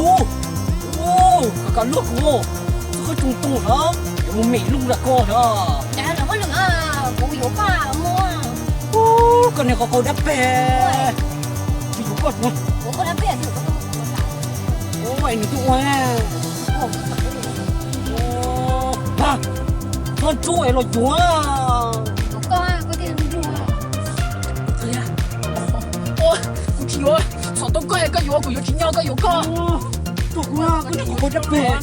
Ua, ua, koj kav luaj kuv, txog qhov rooj tog los yuav mus mem lug rau koj na. Cas lawv hauj lwm kuv yuav paj muab. Ua, koj niag qau qau dab peg, tsis yuav koj. Ua, nws twb ua. Ua, koj ntsuag es los yuav. Koj, koj thiaj ntsuag. Ua, kuv tsis yuav, txhom tau koj, koj yuav kuv yuav tsis nyob, koj yuav koj. Tuaj kuv, koj niag qau qau dab peg.